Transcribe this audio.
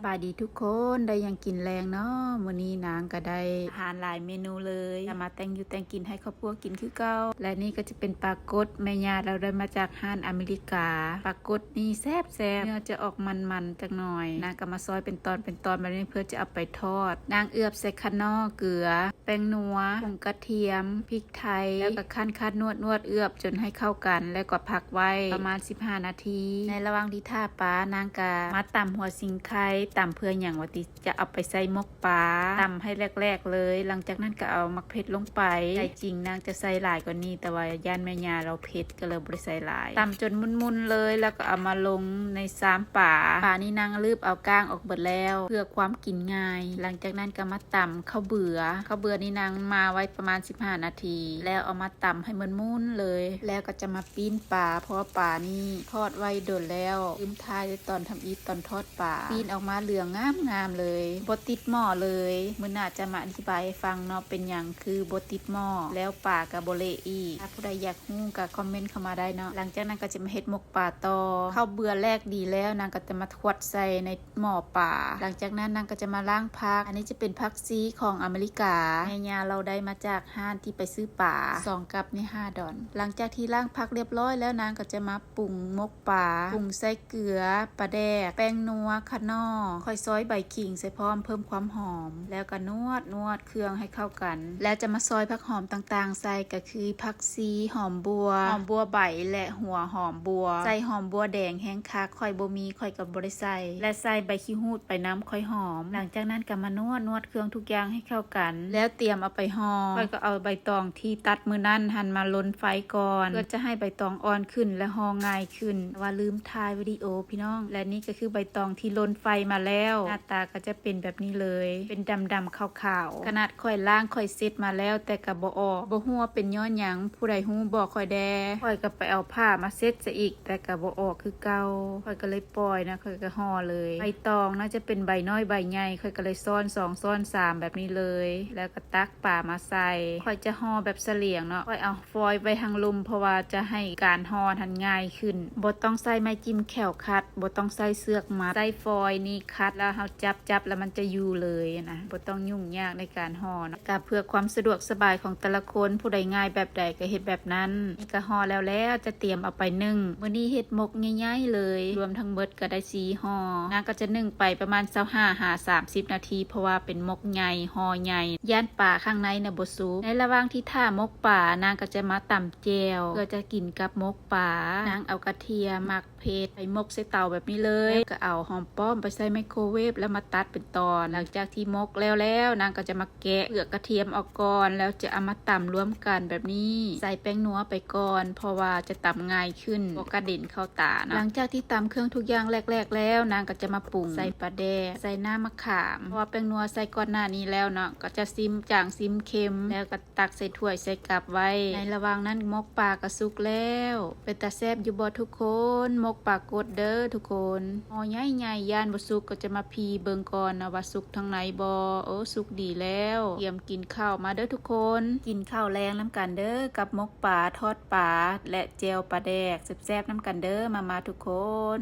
ສະບາຍດີທຸກຄົນ ໄດ້ຫຍັງກິນແລງເນາະ? ມື້ນີ້ນາງກໍໄດ້ອາຫານຫຼາຍເມນູເລີຍ ຈະມາແຕ່ງຢູ່ແຕ່ງກິນໃຫ້ຄອບຄົວກິນຄືເກົ່າ. ແລະນີ້ກໍຈະເປັນປາກົດ ແມ່ຍ່າລາວໄດ້ມາຈາກຮ້ານອາເມລິກາ. ປາກົດນີ້ແຊບໆ ເນື້ອຈະອອກມັນໆຈັກໜ່ອຍ. ນາງກໍມາຊອຍເປັນຕອນເປັນຕອນແບບນີ້ ເພື່ອຈະເອົາໄປທອດ. ນາງເອືອບໃສ່ຂະໜໍ່ ເກືອ ແປ້ງນົວ ຜົງກະທຽມ ພິກໄທ ແລ້ວກໍຄັ້ນໆ ນວດໆ ເອືອບຈົນໃຫ້ເຂົ້າກັນ ແລ້ວກໍພັກໄວ້ປະມານສິບຫ້ານາທີ. ໃນລະຫວ່າງທີ່ຖ້າປາ ນາງກໍມາຕຳຫົວສີໄຄ ຕຳເພື່ອຫຍັງວ່າຕິ ຈະເອົາໄປໃສ່ໝົກປາ ຕຳໃຫ້ແຫຼກໆເລີຍ. ຫຼັງຈາກນັ້ນກໍເອົາໝາກເຜັດລົງໄປ. ໃຈຈິງນາງຈະໃສ່ຫຼາຍກວ່ານີ້ ແຕ່ວ່າຢ້ານແມ່ຍ່າລາວເຜັດ ກໍເລີຍບໍ່ໄດ້ໃສ່ຫຼາຍ. ຕຳຈົນໝຸ່ນໆເລີຍ ແລ້ວກໍເອົາມາລົງໃນຊາມປາ. ປານີ້ນາງລືບເອົາກ້າງອອກເບິດແລ້ວ ເພື່ອຄວາມກິນງ່າຍ. ຫຼັງຈາກນັ້ນກໍມາຕຳເຂົ້າເບືອ. ເຂົ້າເບືອນີ້ນາງມາໄວ້ປະມານສິບຫ້ານາທີ ແລ້ວເອົາມາຕຳໃຫ້ໝຸ່ນໆເລີຍ. ແລ້ວກໍຈະມາປີ້ນປາ ເພາະວ່າປານີ້ທອດໄວ້ດົນແລ້ວ ລືມຖ່າຍແຕ່ຕອນທຳອິດຕອນທອດປາ. ປີ້ນອອກມາເຫຼືອງງາມໆເລີຍ ບໍ່ຕິດໝໍ້ເລີຍ. ມື້ໜ້າຈະມາອະທິບາຍໃຫ້ຟັງເນາະ ເປັນຫຍັງຄືບໍ່ຕິດໝໍ້ ແລ້ວປາກໍບໍ່ເລະອີກ. ຖ້າຜູ້ໃດຢາກຮູ້ກໍຄອມເມັນເຂົ້າມາໄດ້ເນາະ. ຫຼັງຈາກນັ້ນກໍຈະມາເຮັດໝົກປາຕໍ່. ເຂົ້າເບືອແຫຼກດີແລ້ວ ນາງກໍຈະມາຂວັດໃສ່ໃນໝໍ້ປາ. ຫຼັງຈາກນັ້ນນາງກໍຈະມາລ້າງຜັກ. ອັນນີ້ຈະເປັນຜັກຊີຂອງອາເມລິກາ ແມ່ຍ່າລາວໄດ້ມາຈາກຮ້ານທີ່ໄປຊື້ປາ ສອງກັບນີ້ຫ້າດອນ. ຫຼັງຈາກທີ່ລ້າງຜັກລຽບຮ້ອຍແລ້ວ ນາງກໍຈະມາປຸງໝົກ ປາ ປຸງໃສ່ເກືອ, ປາແດກ, ແປ້ງນົວ, ຂະໜໍ່. ຂ້ອຍຊອຍໃບຂີງໃສ່ພ້ອມ ເພີ່ມຄວາມຫອມ ແລ້ວກໍນວດໆເຄື່ອງໃຫ້ເຂົ້າກັນ ແລ້ວຈະມາຊອຍຜັກຫອມຕ່າງໆໃສ່ ກໍຄືຜັກຊີ, ຫອມບົ່ວ, ຫອມບົ່ວໃບ ແລະ ຫົວຫອມບົ່ວ. ໃສ່ຫອມບົ່ວແດງແຮງຄັກ ຂ້ອຍບໍ່ມີ ຂ້ອຍກໍບໍ່ໄດ້ໃສ່ ແລະ ໃສ່ໃບຂີ້ຫູດໄປນຳ ຄ່ອຍຫອມ. ຫຼັງຈາກນັ້ນກໍມານວດໆເຄື່ອງທຸກຢ່າງໃຫ້ເຂົ້າກັນ ແລ້ວຕຽມເອົາໄປຫໍ່. ຂ້ອຍກໍເອົາໃບຕອງທີ່ຕັດມື້ນັ້ນຫັ້ນມາລົນໄຟກ່ອນ ເພື່ອຈະໃຫ້ໃບຕອງອ່ອນຂຶ້ນ ແລະ ຫໍ່ງ່າຍ ຂຶ້ນ ແຕ່ວ່າລືມຖ່າຍວິດີໂອພີ່ນ້ອງ. ແລະນີ້ກໍຄືໃບຕອງທີ່ລົນໄຟມາແລ້ວ ໜ້າຕາກໍຈະເປັນແບບນີ້ເລີຍ ເປັນດຳໆຂາວໆ. ຂະໜາດຂ້ອຍລ້າງຂ້ອຍເຊັດມາແລ້ວ ແຕ່ກໍບໍ່ອອກ ບໍ່ຮູ້ວ່າເປັນຍ້ອນຫຍັງ ຜູ້ໃດຮູ້ບອກຂ້ອຍແດ່. ຂ້ອຍກໍໄປເອົາຜ້າມາເຊັດຊະອີກ ແຕ່ກໍບໍ່ອອກຄືເກົ່າ ຂ້ອຍກໍເລີຍປ່ອຍນະ ຂ້ອຍກໍຫໍ່ເລີຍ. ໃບຕອງນະຈະເປັນໃບນ້ອຍໃບໃຫຍ່ ຂ້ອຍກໍເລີຍຊ້ອນສອງຊ້ອນສາມແບບນີ້ເລີຍ ແລ້ວກໍຕັກ ປາມາໃສ່. ຂ້ອຍຈະຫໍ່ແບບສະຫຼຽງເນາະ ຂ້ອຍເອົາຟອຍໄວ້ທາງລຸ່ມ ເພາະວ່າຈະໃຫ້ການຫໍ່ຫັ້ນງ່າຍຂຶ້ນ ບໍ່ຕ້ອງໃຊ້ໄມ້ຈິ້ມແຂ້ວຂັດ ບໍ່ຕ້ອງໃຊ້ເຊືອກມັດ ໃຊ້ຟອຍນີ້ຂັດ ແລ້ວເຮົາຈັບໆ ແລ້ວມັນຈະຢູ່ເລີຍນະ ບໍ່ຕ້ອງຫຍຸ້ງຍາກໃນການຫໍ່ເນາະ. ກໍເພື່ອຄວາມສະດວກສະບາຍຂອງແຕ່ລະຄົນ ຜູ້ໃດງ່າຍແບບໃດກໍເຮັດແບບນັ້ນ. ນີ້ກໍຫໍ່ແລ້ວແລ້ວ ຈະຕຽມເອົາໄປໜຶ້ງ. ມື້ນີ້ເຮັດໝົກໃຫຍ່ໆເລີຍ ລວມທັງໝົດ ກໍໄດ້ສີ່ຫໍ່. ນາງກໍຈະໜຶ້ງໄປປະມານຊາວຫ້າຫາສາມສິບນາທີ ເພາະວ່າເປັນໝົກໃຫຍ່ ຫໍ່ໃຫຍ່ ຢ້ານປາຂ້າງໃນນະບໍ່ສຸກ. ໃນລະຫວ່າງທີ່ຖ້າໝົກປາ ນາງກໍຈະມາຕຳແຈ່ວ ເພື່ອຈະກິນກັບໝົກປາ. ນາງເອົາກະທຽມ ໝາກເຜັດ ໄປໝົກໃສ່ເຕົາແບບນີ້ເລີຍ ແລ້ວກໍເອົາຫອມປ້ອມໄປໃສ່ໄມໂຄຣເວບ ແລ້ວມາຕັດເປັນຕອນ. ຫຼັງຈາກທີ່ໝົກແລ້ວແລ້ວ ນາງກໍຈະມາແກະເປືອກກະທຽມອອກກ່ອນ ແລ້ວຈະເອົາມາຕຳລວມກັນແບບນີ້ ໃສ່ແປ້ງນົວໄປກ່ອນ ເພາະວ່າຈະຕຳງ່າຍ ຂຶ້ນ ບໍ່ກະເດັນເຂົ້າຕາເນາະ. ຫຼັງຈາກທີ່ຕຳເຄື່ອງທຸກຢ່າງແຫຼກໆແລ້ວ ນາງກໍຈະມາປຸງ ໃສ່ປາແດກ ໃສ່ນ້ຳມະຂາມ ເພາະວ່າແປ້ງນົວໃສ່ກ່ອນໜ້ານີ້ແລ້ວເນາະ ກໍຈະຊີມຈາງຊີມເຄັມ ແລ້ວກໍຕັກໃສ່ຖ້ວຍໃສ່ກັບໄວ້. ໃນລະຫວ່າງນັ້ນໝົກປາກໍສຸກແລ້ວ. ເປັນຕາແຊບຢູ່ບໍ່ທຸກຄົນ? ໝົກປາກົດເດີທຸກຄົນ ຫໍ່ໃຫຍ່ໆ ຢ້ານບໍ່ສຸກກໍຈະມາພີເບິ່ງກ່ອນນະວ່າສຸກທາງໃນບໍ່. ໂອ້ ສຸກດີແລ້ວ ກຽມກິນເຂົ້າ. ມາເດີທຸກຄົນ ກິນເຂົ້າແລງນຳກັນເດີ ກັບໝົກປາ ທອດປາ ແລະ ແຈ່ວປາແດກ ແຊບໆນຳກັນເດີ ມາໆທຸກຄົນ.